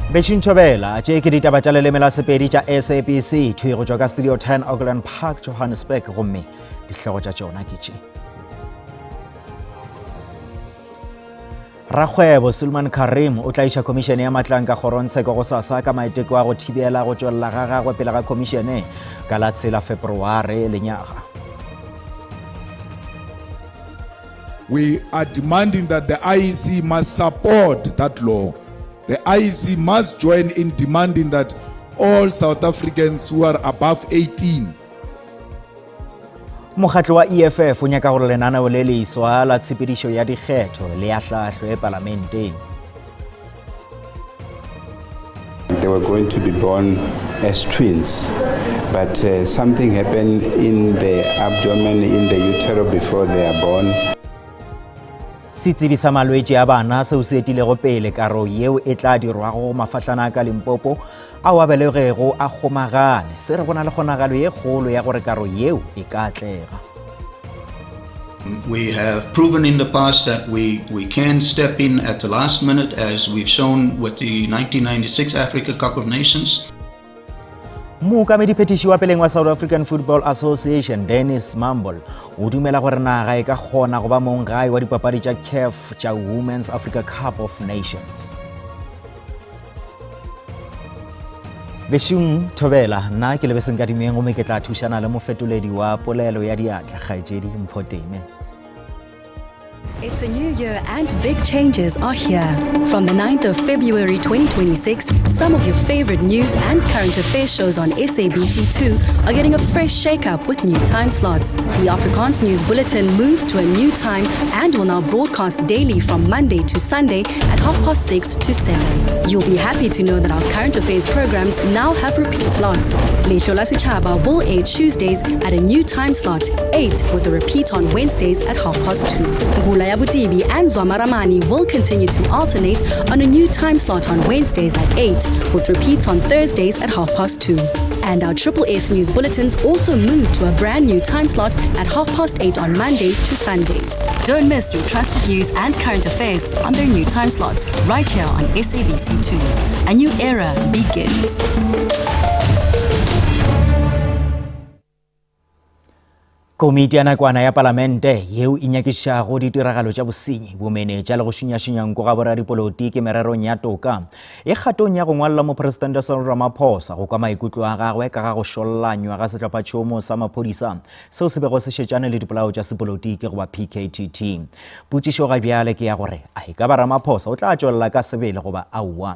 Bešing Thobela, tše ke ditaba tša leleme la Sepedi tša SABC thwi go tšwa ka Studio 10 Auckland Park, Johannesburg gomme dihlogo tša tšona ke tše. Rakgwebo Sulman Karim o tla iša khomišene ya matlanka kgorongtsheko gosasa ka maiteko a go thibela go tšwelela ga gagwe pele ga khomišene ka la tshela Feproare lenyaga. We are demanding that the IEC must support that law. The IEC must join in demanding that all South Africans who are above 18 Mokgatlo wa EFF o nyaka gore lenaneo le leswa la tshepedišo ya dikgetho le ahlaahlwe palamenteng. They were going to be born as twins, but uh, something happened in the abdomen, in the utero before they are born. Setsebi sa malwetši a bana seo se etilego pele karo yeo e tla dirwago go mafahlana a ka Limpopo ao a belegego a kgomagane se re go na le kgonagalo ye kgolo ya gore karo yeo e ka atlega. We have proven in the past that we, we can step in at the last minute, as we've shown with the 1996 Africa Cup of Nations. Mookamediphethiši wa peleng wa South African Football Association Dennis Mumble o dumela gore naga e ka kgona go ba mong gae wa dipapadi tša CAF tša Women's Africa Cup of Nations. Bešung Thobela, nna ke Lebeseng Kadimeng gomme ke tla thušana le mofetoledi wa polelo ya diatla kgaetšedi Mpho Teme. It's a new year and big changes are here. From the 9th of February 2026, some of your favorite news and current affairs shows on SABC2 are getting a fresh shake-up with new time slots. The Afrikaans News Bulletin moves to a new time and will now broadcast daily from Monday to Sunday at half past 6 to 7. You'll be happy to know that our current affairs programs now have repeat slots. Leihlo la Setšhaba will air Tuesdays at a new time slot, 8, with a repeat on Wednesdays at half past 2. Ngula ya Botsebi and Zwamaramani will continue to alternate on a new time slot on Wednesdays at 8, with repeats on Thursdays at half past 2. And our Triple S News bulletins also move to a brand new time slot at half past 8 on Mondays to Sundays. Don't miss your trusted news and current affairs on their new time slots right here on SABC2. A new era begins. Komiti ya nakwana ya Palamente yeo e nyakišišago ditiragalo tša bosenyi, bomenetša le go šunyašunya nko ga boradipolotiki mererong ya toka e kgatong ya go ngwalela Mopresidente Cyril Ramaphosa go kwa maikutlo a gagwe ka ga go šollanywa ga sehlophatšhomo sa maphodisa seo se bego se šetšane le dipolao tša sepolotiki goba PKTT. Potšišo ga bjale ke ya gore a e ka ba Ramaphosa o tla tšwelela ka sebele goba aowa.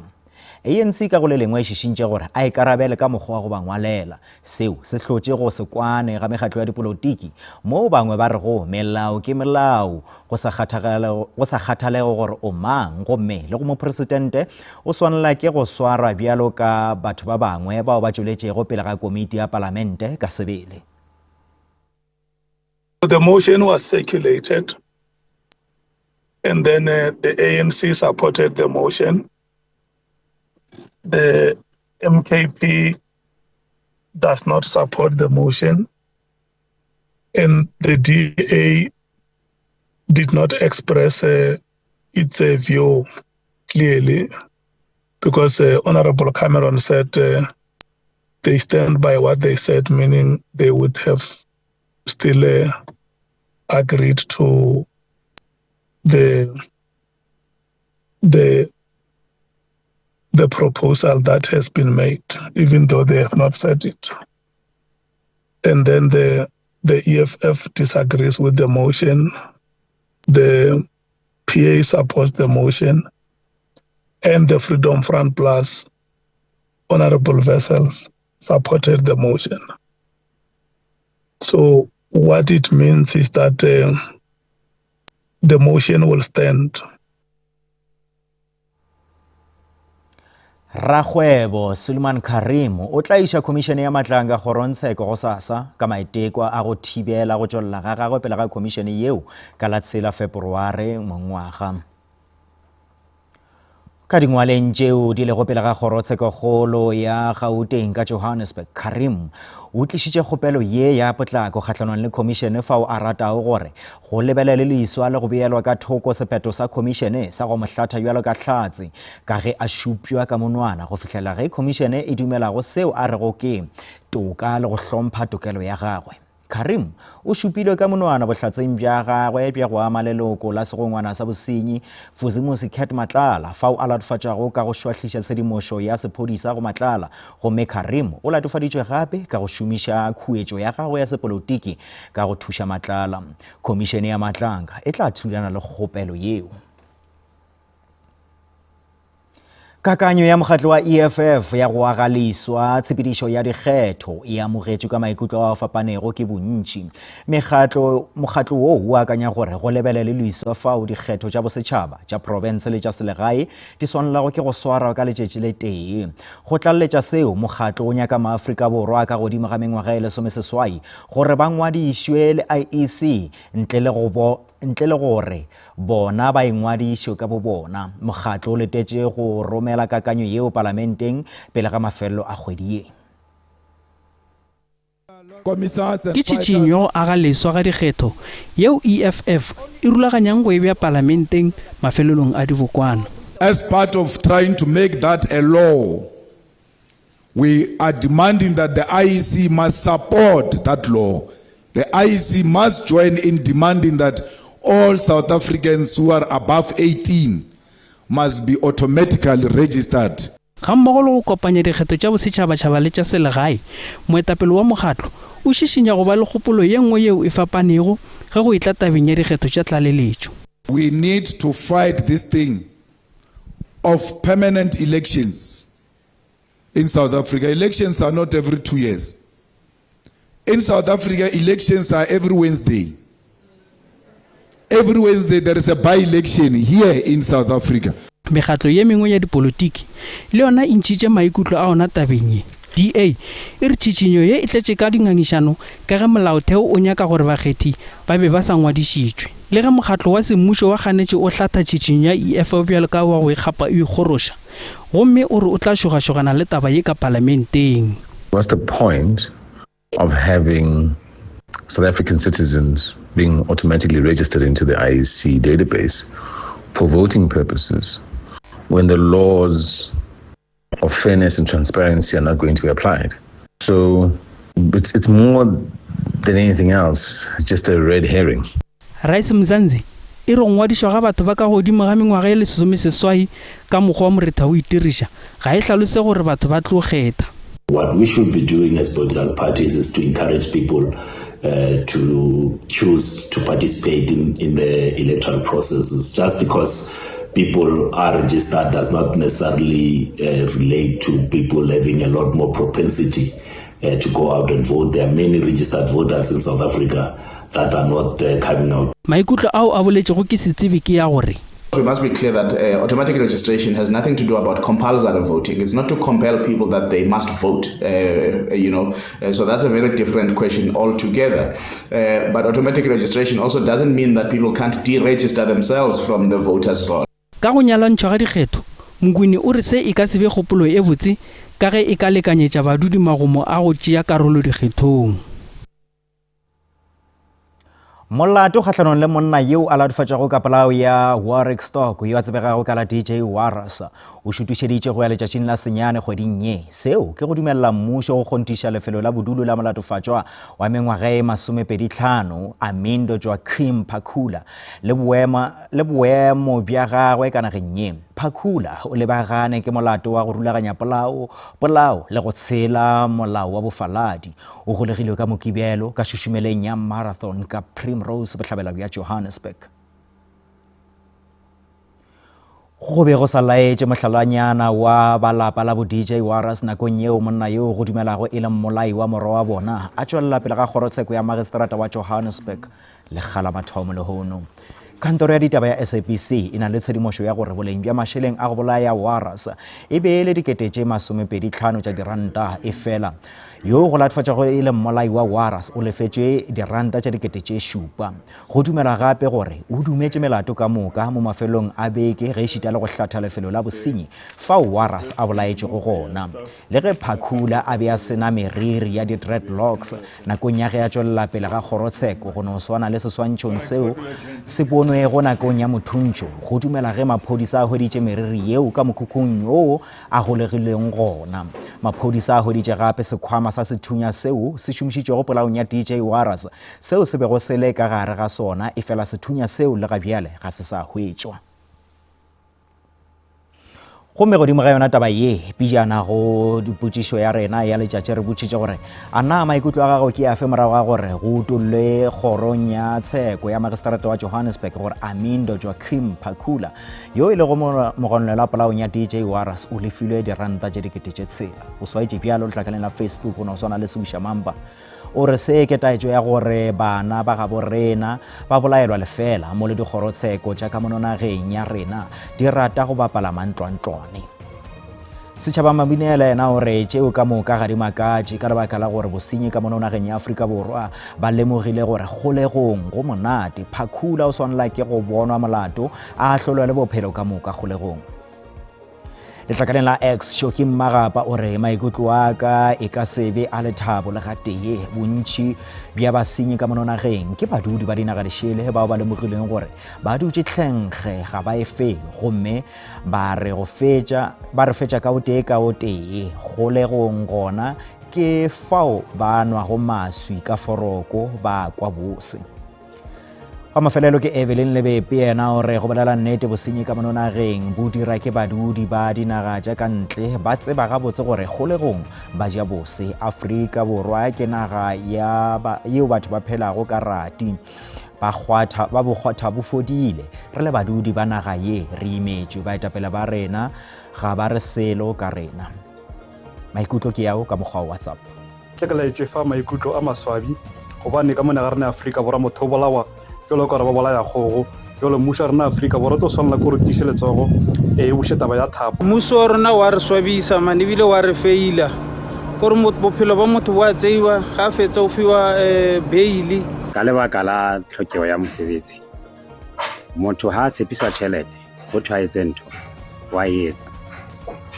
ANC ka go le lengwe e šišintše gore a ikarabele ka mokgwa wa go ba ngwalela. Seo se hlotše go se kwane ga mekgatlo ya dipolotiki moo bangwe ba rego melao ke melao go sa kgathalege gore o mang gomme le go mopresidente o swanela ke go swarwa bjalo ka batho ba bangwe bao ba tšweletšego pele ga komiti ya palamente ka sebele. The motion was circulated and then uh, the ANC supported the motion. The MKP does not support the motion and the DA did not express uh, its uh, view clearly because uh, Honorable Cameron said uh, they stand by what they said, meaning they would have still uh, agreed to the the the proposal that has been made, even though they have not said it. And then the the EFF disagrees with the motion. The PA supports the motion, and the Freedom Front Plus Honorable Vessels supported the motion. So what it means is that uh, the motion will stand. Rakgwebo Suleiman Karim o tla iša Khomišene ya Matlanga kgorongtsheko gosasa ka maiteko a go thibela go tšwelela ga gagwe pele ga khomišene yeo ka la tshela Feproare mongwaga. Ka dingwaleng tšeo di lego pele ga kgorotshekokgolo ya Gauteng ka Johannesburg, Karim o tlišitše kgopelo ye ya potlako kgahlanong le khomišene fao a ratago gore go lebelelwe leswa le go beelwa ka thoko sephetho sa khomišene sa go mo hlatha bjalo ka hlatse ka ge a šupšwa ka monwana go fihlela ge khomišene e dumela go seo a rego ke toka le go hlompha tokelo ya gagwe. Karim o šupilwe ka monwana bohlatseng bja gagwe bja go ama leloko la segongwana sa bosenyi Fuzimusi Cat Matlala fao a latofatšwago ka go šwahliša tshedimošo ya sephodisa go Matlala gomme Karim o latofaditšwe gape ka go šomiša khuetšo ya gagwe ya sepolotiki ka go thuša Matlala. Khomišene ya Matlanka e tla thulana le kgopelo yeo. Kakanyo ya mokgatlo wa EFF ya go aga leswa tshepedišo ya dikgetho e amogetšwe ka maikutlo a fapanego ke bontši. Mekgatlo, mokgatlo wo o akanya gore go lebelele leswa fao dikgetho tša bosetšhaba, tša profense le tša selegae di swanelago ke go swarwa ka letšatši le tee. Go tlaleletša seo, mokgatlo o nyaka maAfrika Borwa a ka godimo ga mengwaga e lesomeseswai gore ba ngwadišwe le IEC ntle le go bo ntle le gore bona ba ingwadiše ka bobona. Mokgatlo o letetše go romela kakanyo yeo palamenteng pele ga mafelelo a kgwedi ye. Ke tšhitšhinyo ya go aga leswa ga dikgetho yeo EFF e rulaganyang go e bea palamenteng mafelelong a dibokwana. As part of trying to make that a law, we are demanding that the IEC must support that law. The IEC must join in demanding that all South Africans who are above 18 must be automatically registered. Gammogo le go kopanya dikgetho tša bosetšhabatšhaba le tša selegae, moetapele wa mokgatlo o šišinya go ba le kgopolo ye nngwe yeo e fapanego ge go etla tabeng ya dikgetho tša tlaleletšo. We need to fight this thing of permanent elections in South Africa. Elections are not every 2 years. In South Africa, elections are every Wednesday. Every Wednesday there is a by-election here in South Africa. Mekgatlo ye mengwe ya dipolotiki le yona e ntšhitše maikutlo a ona tabeng ye. DA e re tšhitšhinyo ye e tletše ka dingangišano ka ge molaotheo o nyaka gore bakgethi ba be ba sa ngwadišitšwe. Le ge mokgatlo wa semmušo wa kganetšo o hlatha tšhitšhinyo ya EFF bjalo ka wa go ikgapa o ikgoroša gomme o re o tla šogašogana le taba ye ka palamenteng. What's the point of having South African citizens being automatically registered into the IEC database for voting purposes when the laws of fairness and transparency are not going to be applied? So it's, it's more than anything else, just a red herring. Rise Mzansi e re go ngwadišwa ga batho ba ka godimo ga mengwaga ye lesomeseswai ka mokgwa wa moretha o itiriša ga e hlalose gore batho ba tlo kgetha. What we should be doing as political parties is to encourage people uh, to choose to participate in, in the electoral processes. Just because people are registered does not necessarily uh, relate to people having a lot more propensity uh, to go out and vote. There are many registered voters in South Africa that are not uh, coming out. Maikutlo ao a boletšego ke setsebi ke ya gore. We must be clear that uh, automatic registration has nothing to do about compulsory voting. It's not to compel people that they must vote, uh, you know. Uh, so that's a very different question altogether. Uh, but automatic registration also doesn't mean that people can't deregister themselves from the voters roll. Ka go nyalantšhwa ga dikgetho, Mnguni o re se e ka se be kgopolo e botse ka ge e ka lekanyetša badudi magomo a go tšea karolo dikgethong. Molato kgahlanong le monna yeo a latofatšwago ka polao ya Warwick Stock yo a tsebegago ka la DJ Warras o šutišeditše go ya letšatšing la senyane kgweding ye. Seo ke go dumelela mmušo go kgonthiša lefelo la bodulo la molatofatšwa wa mengwaga e masomepeditlhano Amindo Joaquim Phakula le boemo le boemo bja gagwe ka nageng ye. Phakula o lebagane ke molato wa go rulaganya polao, polao le go tshela molao wa bofaladi. O golegilwe ka Mokibelo ka šušumeleng ya Marathon ka Primrose bohlabela bja Johannesburg. Go be go sa laetše mohlalanyana wa ba lapa la bo DJ Warras nakong yeo monna yoo go dumelago e le mmolai wa morwa wa bona a tšwelela pele ga kgorotsheko ya magistrata wa Johannesburg lekga la mathomo lehono. Kantoro ya ditaba ya SABC e na le tshedimošo ya gore boleng bja mašeleng a go bolaya Warras e be e le dikete tše 25 tša diranta, efela Yo go latofatšwago e le mmolai wa Warras o lefetšwe diranta tša 7000. Go dumelwa gape gore o dumetše melato ka moka mo mafelong a beke ge ešita le go hlatha lefelo la bosenyi fao Warras a bolaetšwego gona. Le ge Phakula a be a se na meriri ya di-dreadlocks nakong ya ge a tšwelela pele ga kgorotsheko go no swana le seswantšhong seo se bonwego nakong ya mothuntšho, go dumela ge maphodisa a hweditše meriri yeo ka mokhukhung yoo a golegilweng gona. Maphodisa a hweditše gape sekhwama sa sethunya seo se šomišitšwego polaong ya DJ Warras seo se bego se le ka gare ga sona, efela sethunya seo le ga bjale ga se sa hwetšwa. Gomme godimo ga yona taba ye, pejana go dipotšišo ya rena ya letšatši re botšitše gore a na maikutlo a gago ke afe morago ga gore go utollwe kgorong ya tsheko ya magistrata wa Johannesburg gore Amindo Joachim Phakula yo e lego mogononelwa polaong ya DJ Warras o lefilwe diranta tše 6000. O swaetše bjalo letlakaleng la Facebook go no swana le Sebuša Mampa. O re se ke taetšo ya gore bana ba gabo rena ba bolaelwa lefela mo le dikgorotsheko tša ka mono nageng ya rena di rata go bapala mantlwantlwane. Setšhaba Mabinela yena o re tšeo ka moka ga di makatše ka lebaka la gore bosenyi ka mono nageng ya Afrika Borwa ba lemogile gore kgolegong go monate. Phakhula o swanela ke go bonwa molato a ahlolwe le bophelo ka moka kgolegong. Letlakaleng la X, Shoki Mmagapa o re maikutlo a ka e ka se be a lethabo le gatee. Bontši bja basenyi ka mono nageng ke badudi ba dinaga dišele bao ba lemogileng gore ba dutše tlhenkge ga ba e fe gomme ba re go fetša ba re fetša ka o tee ka o tee kgolegong gona ke fao ba nwago maswi ka foroko ba kwa bose. Wa mafelelo ke Evelyn Lebepe, yena o re go bolela nnete bosenyi ka mono nageng bo dira ke badudi ba dinaga tša ka ntle ba tseba gabotse gore kgolegong ba ja bose. Afrika Borwa ke naga ya ba, yeo batho ba phelago ka rati ba kgwatha ba bokgwatha bo fodile. Re le badudi ba naga ye re imetšwe, baetapele ba rena ga ba re selo ka rena. Maikutlo ke ao ka mokgwa wa WhatsApp. Tle ke laetšwe fa maikutlo a maswabi gobane ka mona ga rena Afrika Borwa motho o bolawa jalo ka gore ba bolaya kgogo. Jalo mmušo wa rena Afrika Borwa o tlo swanela ke gore o tiiše letsogo e buše taba ya thapo. Mmuso wa rena wa re swabisa man ebile wa re feila kore bophelo ba motho bo a tseiwa ga a fetsa o fiwa bail. Ka lebaka la tlhokego ya mosebetsi, motho ha a tshepiswa tjhelete ho thwe a etse ntho, wa e etsa.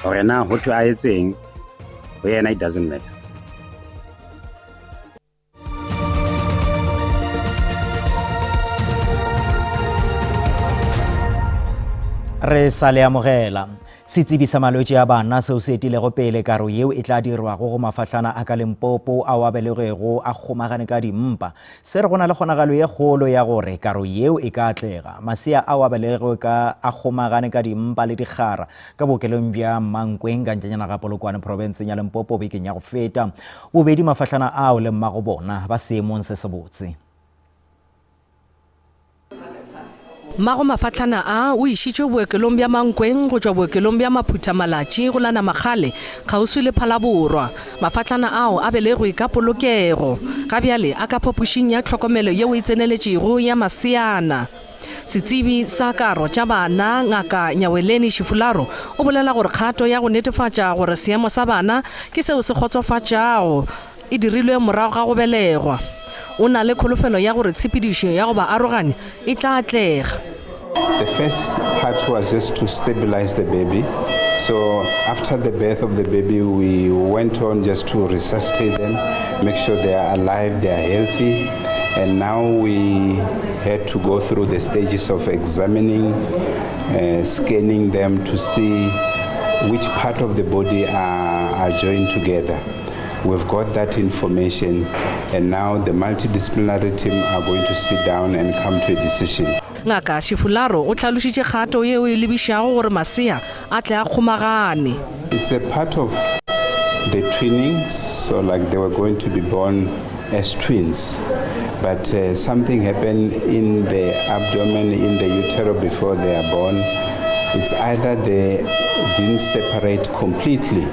Hore na ho thwe a etseng, ho yena it doesn't matter. Re sa le amogela. Setsebi sa malwetši a bana seo se etilego pele karo yeo e tla dirwago go mafahlana a ka Limpopo ao a belegwego a kgomagane ka dimpa Se re go na le kgonagalo ye kgolo ya gore karo yeo e ka atlega. Masea ao a belegwe ka a kgomagane ka dimpa le dikgara ka bookelong bja Mankweng ka ntlenyana ga Polokwane profenseng ya Limpopo bekeng ya go feta. Bobedi mafahlana ao le mmago bona ba seemong se sebotse. Mmago mafahlana a o išitšwe bookelong bja Mankweng go tšwa bookelong bja Maphutha Malatši go la Namakgale kgauswi le Phalaborwa. Mafahlana ao a belegwe ka polokego. Ga bjale a ka phapošing ya tlhokomelo yeo e tseneletšego ya maseana. Setsebi sa karo tša bana, Ngaka Nyaweleni Shifularo, o bolela gore kgato ya go netefatša gore seemo sa bana ke seo se kgotsofatšago e dirilwe morago ga go belegwa. O na le kholofelo ya gore tshepedišo ya go ba aroganya e tla atlega. The first part was just to stabilize the baby. So after the birth of the baby, we went on just to resuscitate them, make sure they are alive, they are healthy. And now we had to go through the stages of examining, uh, scanning them to see which part of the body are, are joined together. We've got that information and now the multidisciplinary team are going to sit down and come to a decision. Ngaka Shifularo o hlalošitše kgato yeo e lebišago gore masea a tle a kgomagane. It's a part of the twinning, so like they were going to be born as twins, but uh, something happened in the abdomen, in the utero before they are born. It's either they didn't separate completely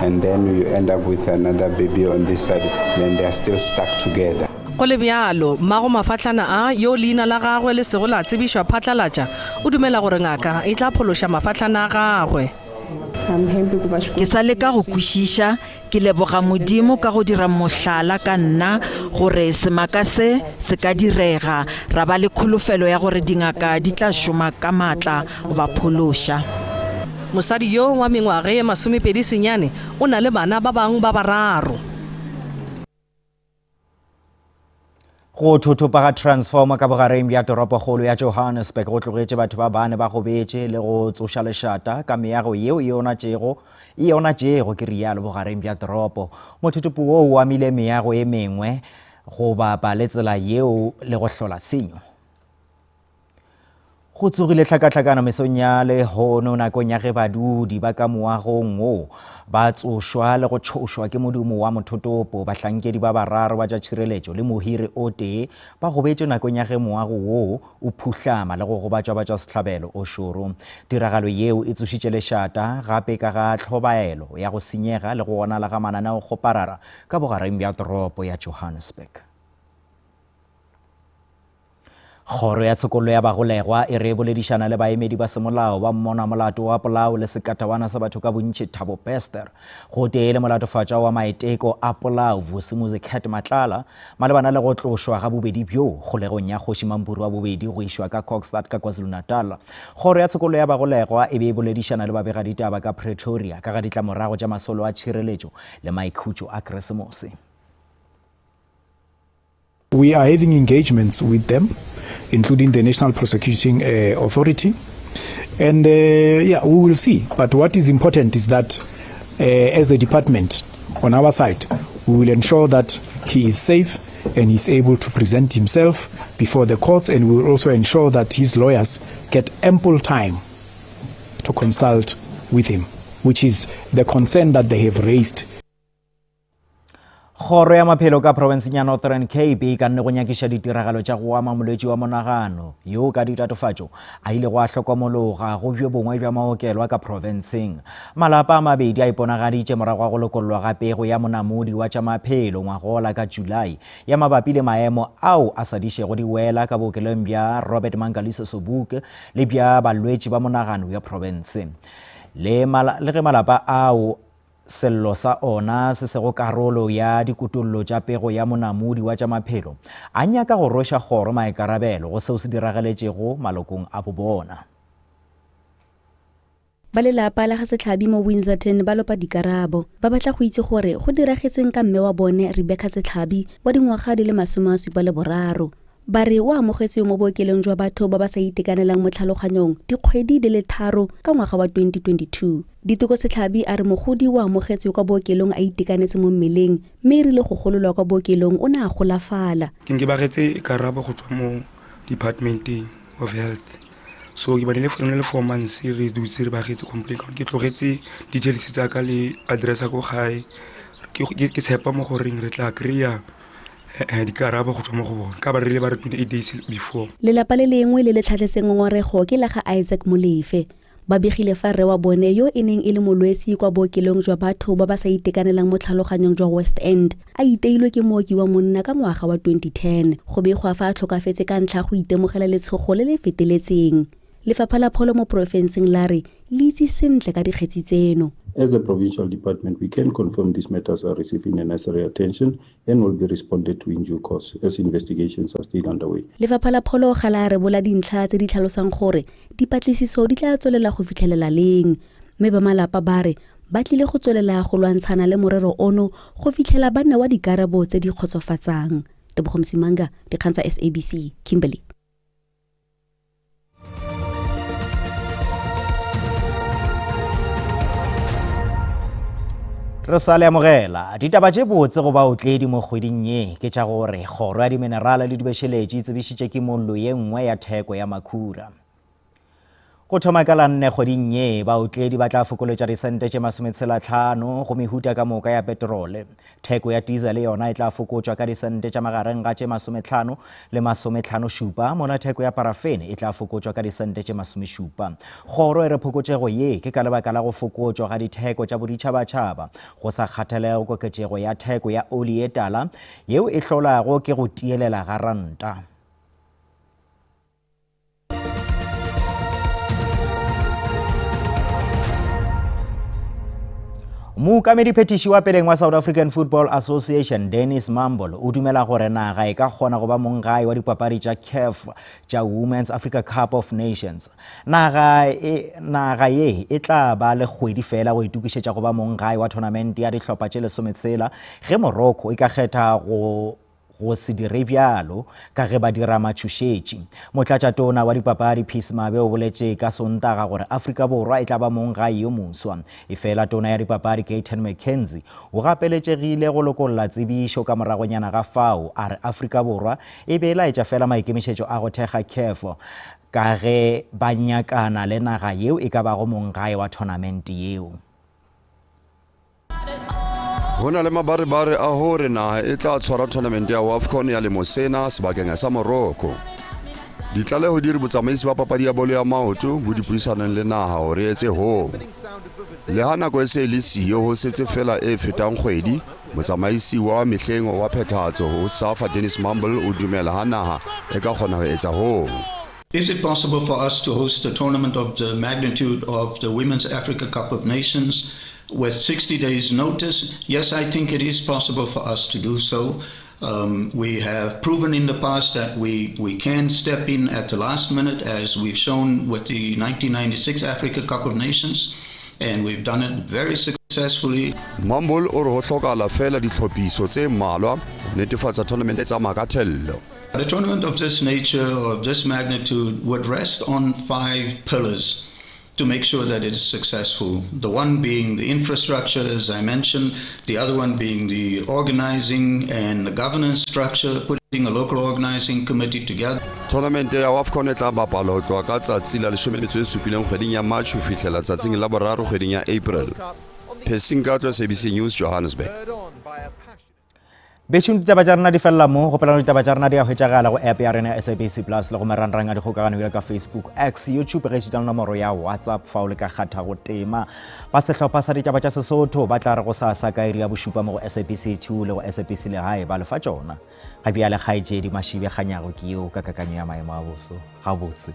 and then you end up with another baby on this side, then they are still stuck together. Go le bjalo, mmago mafahlana a, yo leina la gagwe le sego la tsebišwa phatlalatša, o dumela gore ngaka e tla phološa mafahlana a gagwe. Ke sa leka go kwešiša. Ke leboga Modimo ka go dira mohlala ka nna gore semaka se se ka direga, ra ba le kholofelo ya gore dingaka di tla šoma ka maatla go ba phološa. Mosadi yo wa mengwaga ye 29 o na le bana ba bangwe ba bararo. Go thothopa ga transformer ka bogareng bja toropokgolo ya Johannesburg go tlogetše batho ba bane ba gobetše le go tsoša lešata ka meago yeo e onatšego e onatšego ke rialo bogareng bja toropo. Mothothopo woo o amile meago e mengwe go bapa le tsela yeo le go hlola tshenyo. Go tsogile tlhakatlhakano mesong ya lehono nakong ya ge badudi ba ka moagong wo ba tsošwa le go tšhošwa ke modumo wa mothotopo. Bahlankedi ba bararo ba tša tšhireletšo le mohiri o tee ba gobetše nakong ya ge moago wo o phuhlama le go gobatšwa batšwasehlabelo o šoro. Tiragalo yeo e tsošitše lešata gape ka ga tlhobaelo ya go senyega le go onala ga mananeokgoparara ka bogareng bja toropo ya Johannesburg. Kgoro ya Tshokollo ya Bagolegwa e re e boledišana le baemedi ba semolao ba mmonamolato wa polao le sekatawana sa batho ka bontši Thabo Bester gotee le molatofatšwa wa maiteko a polao Vusimuzi Cat Matlala malebana le go tlošwa ga bobedi bjo kgolegong ya Kgoši Mampuru wa bobedi go išwa ka Kokstad ka KwaZulu-Natal. Kgoro ya Tshokollo ya Bagolegwa e be e boledišana le babegaditaba ka Pretoria ka ga ditlamorago tša masolo a tšhireletšo le maikhutšo a Keresemose. We are having engagements with them, including the National Prosecuting uh, Authority. And uh, yeah, we will see. But what is important is that uh, as a department, on our side, we will ensure that he is safe and he's able to present himself before the courts, and we will also ensure that his lawyers get ample time to consult with him, which is the concern that they have raised. Kgoro ya Maphelo ka profenseng ya Northern Cape e kanne go nyakiša ditiragalo tša go ama molwetši wa monagano yo ka ditatofatšo a ilego a hlokomologa go bjo bongwe bja maokelo a ka profenseng. Malapa a mabedi a iponagaditše morago ga go lokollwa ga pego ya monamodi wa tša maphelo ngwagola ka July ya mabapi le maemo ao a sa dišego di wela ka bookelong bja Robert Mangaliso Sobukwe le bja balwetši ba monagano bja profense. Le, le ge malapa ao Sello sa ona se sego karolo ya dikutollo tša pego ya monamodi wa tša maphelo, a nyaka go rweša kgoro maikarabelo go seo se diragaletšego malokong a bobona. Ba lelapa la ga Setlhabi mo Windsorton ba lopa dikarabo. Ba batla go itse gore go diragetseng ka mme wa bone Rebecca Setlhabi wa dingwaga di le 73. Ba re o amogetswe mo bookelong jwa batho ba ba sa itekanelang mo tlhaloganyong dikgwedi di le tharo ka ngwaga wa 2022. Diteko Setlhabi a re mogodi o amogetswe kwa bookelong a itekanetse mo mmeleng mme e rile go gololwa kwa bookelong o ne a golafala. Ke ne ke bagetse karabo go tswa mo departmenteng of health so ke bane le four months re dutse re bagetse complain ka gore ke tlogetse details tsa ka le address ya ko gae ke tshepa mo goreng re tla kry-a Eh, dikarabo go tswa mo go bone ka ba rile ba re 28 days before. Lelapa le lengwe le le tlhatlhetseng ngongorego ke la ga Isaac Molefe. Ba begile fa rre wa bone yo e neng e le molwetsi kwa bookelong jwa batho ba ba sa itekanelang mo tlhaloganyong jwa West End a iteilwe ke mooki wa monna ka ngwaga wa 2010. Go begwa fa a tlhokafetse ka ntlha go itemogela letshogo le le feteletseng. Lefapha la Pholo mo porofenseng la re le itse sentle ka dikgetsi tseno. As a provincial department, we can confirm these matters are receiving the necessary attention and will be responded to in due course as investigations are still underway. Lefapha la Pholo ga la rebola dintlha tse di tlhalosang gore dipatlisiso di tla tswelela go fitlhelela leng, mme ba malapa ba re ba tlile go tswelela go lwantshana le morero ono go fitlhela ba newa dikarabo tse di kgotsofatsang. Tebogo Msimanga, Dikgang tsa SABC, Kimberley. Re sa le amogela ditaba tše botse go baotledi mo kgweding ye ke tša gore kgoro ya diminerale le dibešeletši e tsebišitše kimollo ye nngwe ya theko ya makhura. Go thoma ka la nne kgweding ye, baotledi ba tla fokoletša disente tše masometshelatlhano go mehuta ka moka ya petrole. Theko ya diesel yona e tla fokotšwa ka disente tša magareng ga tše masometlhano le masometlhanošupa, mola theko ya parafene e tla fokotšwa ka disente tše masomešupa. Kgoro e re phokotšego ye ke ka lebaka la go fokotšwa ga ditheko tša boditšhabatšhaba go sa kgathalege koketšego ya theko ya oli ye tala yeo e hlolwago ke go tielela ga ranta. Mookamedi-phethiši wa peleng wa South African Football Association Dennis Mumble o dumela gore naga e ka kgona go ba monggae wa dipapadi tša CAF tša Women's Africa Cup of Nations. Naga e, naga ye e tla ba le kgwedi fela go itokišetša go ba monggae wa thonamente ya dihlopha tše lesometshela ge Morocco e ka kgetha go go se dire bjalo ka ge ba dira matšhošetši. Motlatšatona wa dipapadi Peace Mabe o boletše ka Sontaga gore Afrika Borwa e tla ba monggae yo moswa. Efela tona ya dipapadi Gayton McKenzie o gapeletšegile go lokolla tsebišo ka moragonyana ga fao a re Afrika Borwa e be e laetša fela maikemišetšo a go thekga CAF ka ge ba nyakana le naga yeo e ka bago monggae wa thonamente yeo. Ho na le mabarebare a hore naha e tla tshwara tournament ya WAFCON ya lemo sena sebakeng sa Morocco. Ditlaleho di re botsamaisi ba papadi ya bolo ya maoto bo dipuisanong le naha hore e etse hoo. Le ha nako e se e le siyo ho setse feela e fetang kgwedi, motsamaisi wa mehleng wa phethahatso ho SAFA Dennis Mumble o dumela ha naha e ka kgona ho etsa hoo. Is it possible for us to host a tournament of the magnitude of the Women's Africa Cup of Nations with 60 days notice? Yes, I think it is possible for us to do so. Um, we have proven in the past that we, we can step in at the last minute, as we've shown with the 1996 Africa Cup of Nations, and we've done it very successfully. Mumble o re ho hlokahala feela ditlhophiso tse mmalwa ho netefatsa tournament e tsamaya ka thello. A tournament of this nature or of this magnitude would rest on five pillars to make sure that it is successful. The one being the infrastructure, as I mentioned, the other one being the organizing and the governance structure, putting a local organizing committee together. Tournament ya WAFCON e tla bapalwa ho tloha ka tsatsi la 17 kgweding ya March ho fihlela tsatsing la boraro kgweding ya April. Percy Nkatlo, SABC News, Johannesburg. Bešong ditaba tša rena di felela mo gopelano ditaba tša rena di a hwetšagala go app ya rena ya SABC Plus le go marangrang a dikgokagano bjalo ka Facebook, X, YouTube ge šita le nomoro ya WhatsApp fa o le ka kgatha go tema. Ba sehlopha sa ditaba tša Sesotho ba tla re go sasa ka iri ya bošupa mo go SABC 2 le go SABC Legae ba lefa tšona. Ga bjale kgaetšedi Mashibe Kganyago ke yeo ka kakanyo ya maemo a boso. Gabotse.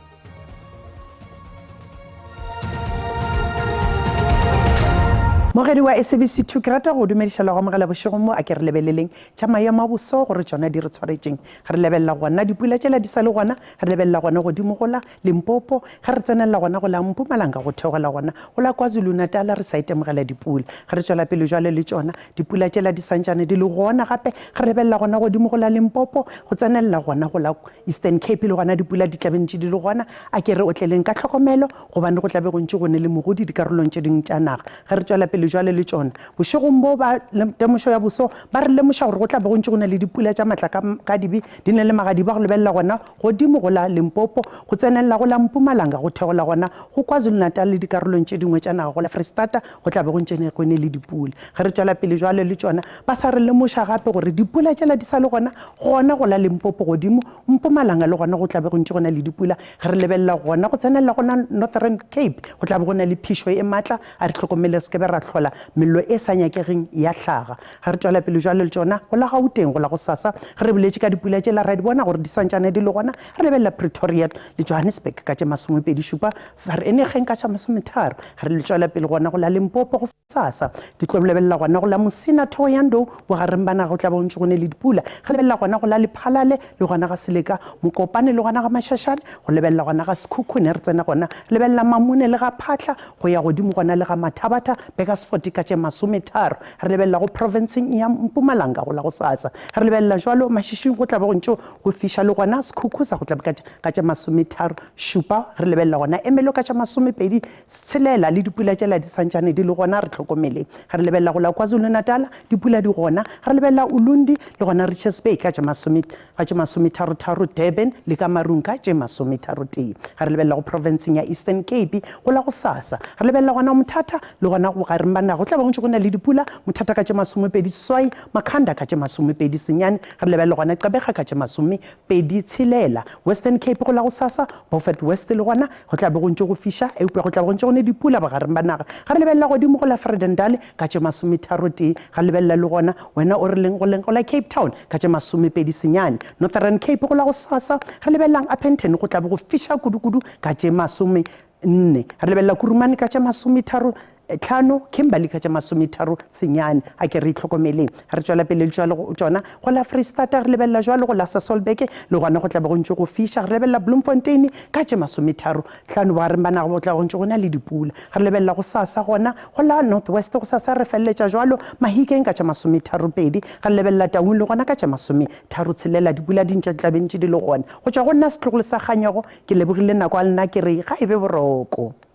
Mogedi wa SABC 2 ke rata go dumediša le go amogela bošegong mo a ke re lebeleleng tša maemo a boso gore tšona di re tshwaretšeng. Ge re lebelela gona dipula tšela di sa le gona, re lebelela gona godimo go la Limpopo, ge re tsenelela gona go la Mpumalanga go theogela gona go la KwaZulu-Natal re sa itemogela dipula. Ge re tšwela pele jwale le tšona dipula tšela di santšane di le gona gape ge re lebelela gona godimo go la Limpopo go tsenelela gona go la Eastern Cape le gona dipula di tla be ntše di le gona. A ke re otleleng ka tlhokomelo gobane go tla be go ntše go ne le mogodi dikarolong tše dingwe tša naga. Ge re tšwela pele jwale le tšona bošegong bo, ba temošo ya boso ba re lemoša gore go tla be go ntše go na le dipula tša matla ka, ka dibe di ne le magadiba go lebelela gona godimo go la Limpopo, go tsenelela go la Mpumalanga, go theola gona go KwaZulu-Natal le dikarolong tše dingwe tša naga go la Freistata go tla be go ntše go ne le dipula. Ge re tšwela pele jwale le tšona ba sa re lemoša gape gore dipula tšela di sa le gona Gona go la Limpopo godimo, Mpumalanga le gona go tla be go ntše go na le dipula. Ge re lebelela gona go tsenelela go la Northern Cape, go tla be go na le phišo e matla. A re hlokomele re se ke be ra hlola mello e sa nyakegeng ya hlaga. Ge re tšwela pele bjalo le tšona go la Gauteng, go la gosasa, ge re boletše ka dipula tšela ra di bona gore di santšane di le gona. Re lebelela Pretoria le Johannesburg ka tše masomepedi šupa, Vereeniging ka tša masometharo. Ge re tšwela pele gona go la Limpopo gosasa, di tlo lebelela gona go la Musina, Thohoyandou, Bogareng ba naga go tla be go ntše go ne le dipula. Ge lebelela gona go la Lephalale, le gona ga Seleka, Mokopane le gona ga Mashashane, go lebelela gona ga Sekhukhune re tsena gona, lebelela Mamune le ga Phaahla, go ya godimo gona le ga Mathabatha, Burgersfort ka tše masometharo. Re lebelela go profenseng ya Mpumalanga go la gosasa. Re lebelela jwalo Mashishing go tla be go ntše go fiša le gona Sekhukhusa go tla be ka ka tše masometharo šupa. Re lebelela gona Ermelo ka tše masomepedi tshelela le dipula tšela di santšane di le gona re hlokomeleng. Ge re lebelela go la KwaZulu-Natal, dipula di gona. Ge re lebelela Ulundi le gona Richards Bay ka tše masome, ka tše masometharotharo, Durban le ka Marung ka tše masometharotee. Ge re lebelela go profenseng ya Eastern Cape go la gosasa, re lebelela gona Mthatha le gona bogareng ba naga go tla be go ntše go na le dipula, Mthatha ka tše masomepedi seswai, Makhanda ka tše masomepedi senyane, re lebelela gona Gqeberha ka tše masomepedi tshelela, Western Cape go la gosasa, Beaufort West le gona Go tla be go ntše go fiša, eupša go tla be go ntše go ne dipula bogareng ba naga. Ga re lebelela godimo go la Vredendal ka tše masometharotee, ga lebelela le gona, wena o re leng go leng go la Cape Town ka tše masomepedi senyane, Northern Cape go la gosasa, re lebelelang Upington go tla be go fiša kudu-kudu ka tše masomenne, re lebelela Kurumane ka tše masometharo. tlhano, Kimberley ka tše masometharo senyane. A ke re itlhokomeleng. Re tšwela pele le tšona go la Freistata, re lebelela jwalo go la Sasolburg, le gona go tla be go ntše go fiša. Re lebelela Bloemfontein ka tše masometharo tlhano, bogareng ba naga go tla go ntše go na le dipula. Re lebelela gosasa gona go la North West, gosasa re feleletša jwalo Mahikeng ka tše masometharopedi. Re lebelela Taung le gona ka tše masometharotshelela, dipula di ntše di tla be ntše di le gona. Go tšwa go nna setlogolo sa Kganyogo, ke lebogile nako ya lena, ke re ga e be boroko.